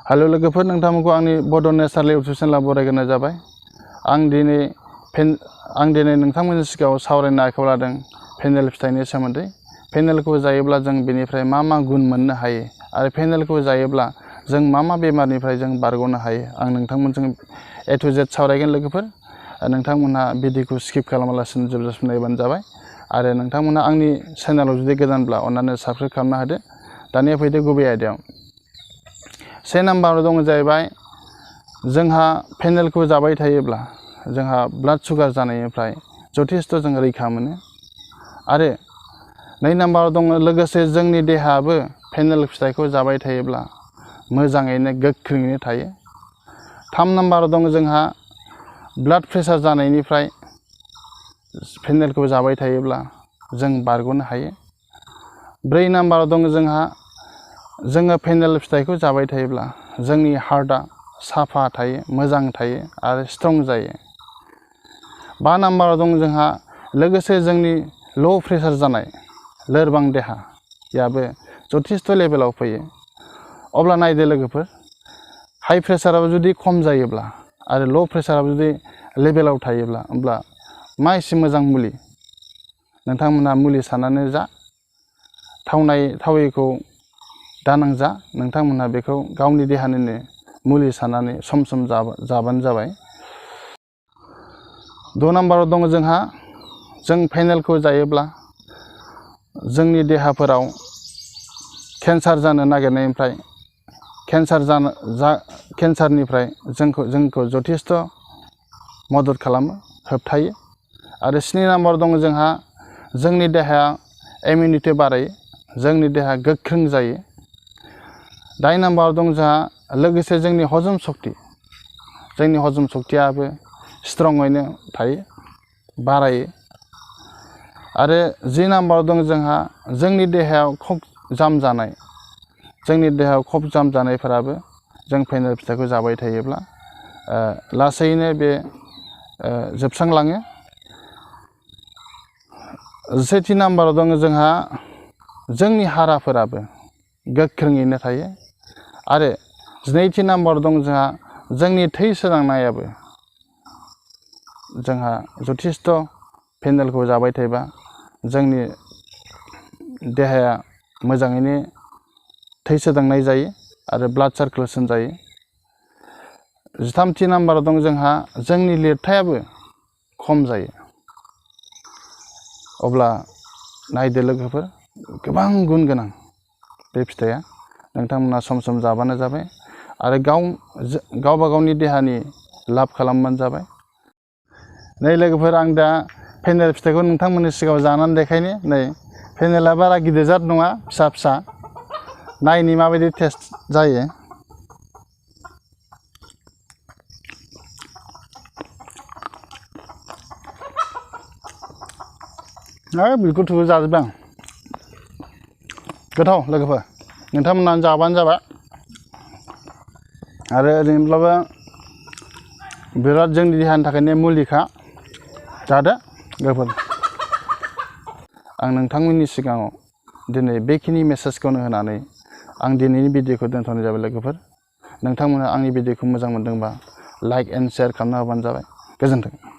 Hello लोगोफोर, नोंथांमोनखौ आंनि बड' नेचारेल इउटुब चेनेलाव बरायग्रोनाय जाबाय। आं दिनै नोंथांमोननि सिगाङाव सावरायनो आखायाव लादों फेनेल फिथाइनि सोमोन्दै। फेनेलखौ जायोब्ला जों बेनिफ्राय मा गुन मोननो हायो आरो फेनेलखौ जायोब्ला जों मा बेमारनिफ्राय जों बारग'नो हायो, आं नोंथांमोनजों ए टु जेड सावरायगोन लोगोफोर। नोंथांमोनहा भिडिअखौ स्किप खालामालासिनो जोबजासिम नायबानो जाबाय आरो नोंथांमोनहा आंनि चेनेलाव जुदि गोदानब्ला अन्नानै साबस्क्राइब खालामना होदो। दानिया फैदो गुबै आयदायाव। से नाम्बाराव दङ जाहैबाय जोंहा फेनेलखौ जाबाय थायोब्ला जोंहा ब्लाड सुगार जानायनिफ्राय जथेस्थ' जों रैखा मोनो। आरो 2 नाम्बाराव दङ लोगोसे जोंनि देहायाबो फेनेल फिथाइखौ जाबाय थायोब्ला मोजाङैनो गोख्रोङैनो थायो। 3 नाम्बाराव दङ जोंहा ब्लाड प्रेसार जानायनिफ्राय फेनेलखौ जाबाय थायोब्ला जों बारग'नो हायो। 4 नाम्बाराव दङ जोङो फेनेल फिथाइखौ जाबाय थायोब्ला जोंनि हार्टआ साफा थायो, मोजां थायो आरो स्ट्रं जायो। 5 नाम्बाराव दं जोंहा लोगोसे जोंनि ल' प्रेसार जानाय लोरबां देहायाबो जथेस्थ' लेभेलाव फैयो। अब्ला नायदो लोगोफोर, हाइ प्रेसाराबो जुदि खम जायोब्ला आरो ल' प्रेसाराबो जुदि लेभेलाव थायोब्ला होमब्ला मा एसे मोजां मुलि। नोंथांमोनहा मुलि साननानै जा, थावैखौ दानांजा, नोंथांमोनहा बेखौ गावनि देहानिनो मुलि साननानै सम जाबानो जाबाय। 6 नाम्बाराव दङ जों फेनेलखौ जायोब्ला जोंनि देहाफोराव केन्सार जानो नागिरनायनिफ्राय केन्सारनिफ्राय जोंखौ जथेस्थ' मदद खालामो, होबथायो। आरो 7 नाम्बाराव दङ जोंनि देहाया इमिउनिटि बारायो, जोंनि देहाया गोख्रों जायो। 8 नाम्बाराव दं लोगोसे जोंनि हजम सक्तियाबो स्ट्रङैनो थायो, बारायो। आरो 10 नाम्बाराव दं जोंनि देहायाव खफ जाम जानायफोराबो जों फेनेल फिथाइखौ जाबाय थायोब्ला लासैनो बे जोबस्रांलाङो। 11 नाम्बाराव दङ जोंनि हाराफोराबो गोख्रोङैनो थायो। आरो 12 नाम्बाराव दं जोंनि थै सोदांनायाबो जथेस्थ' फेनेलखौ जाबाय थायोबा जोंनि देहाया मोजाङैनो थै सोदांनाय जायो आरो ब्लाड सार्कुलेसन जायो। 13थि नाम्बाराव दं जोंनि लिरथायाबो खम जायो। अब्ला नायदो लोगोफोर, गोबां गुन गोनां बे फिथाइया। नोंथांमोना सम जाबानो जाबाय आरो गावबा गावनि देहानि लाब खालामबानो जाबाय। नै लोगोफोर, आं दा फेनेल फिथाइखौ नोंथांमोननि सिगाङाव जानानै देखायनो। नै फेनेला बारा गिदिर जाद नङा, फिसा फिसा। नायनि माबायदि टेस्ट जायो। बिगुरखौबो जाजोब्बाय आं। गोथाव लोगोफोर, नोंथांमोना जाबानो जाबाय। आरो ओरैनोब्लाबो बिराद जोंनि देहानि थाखायनो मुलिखा, जादो लोगोफोर। आं नोंथांमोननि सिगाङाव दिनै बेखिनि मेसेजखौनो होनानै आं दिनैनि भिडिअखौ दोनथ'नाय जाबाय लोगोफोर। नोंथांमोना आंनि भिडिअखौ मोजां मोनदोंबा लाइक एन्ड शेयार खालामना होबानो जाबाय। गोजोन्थों।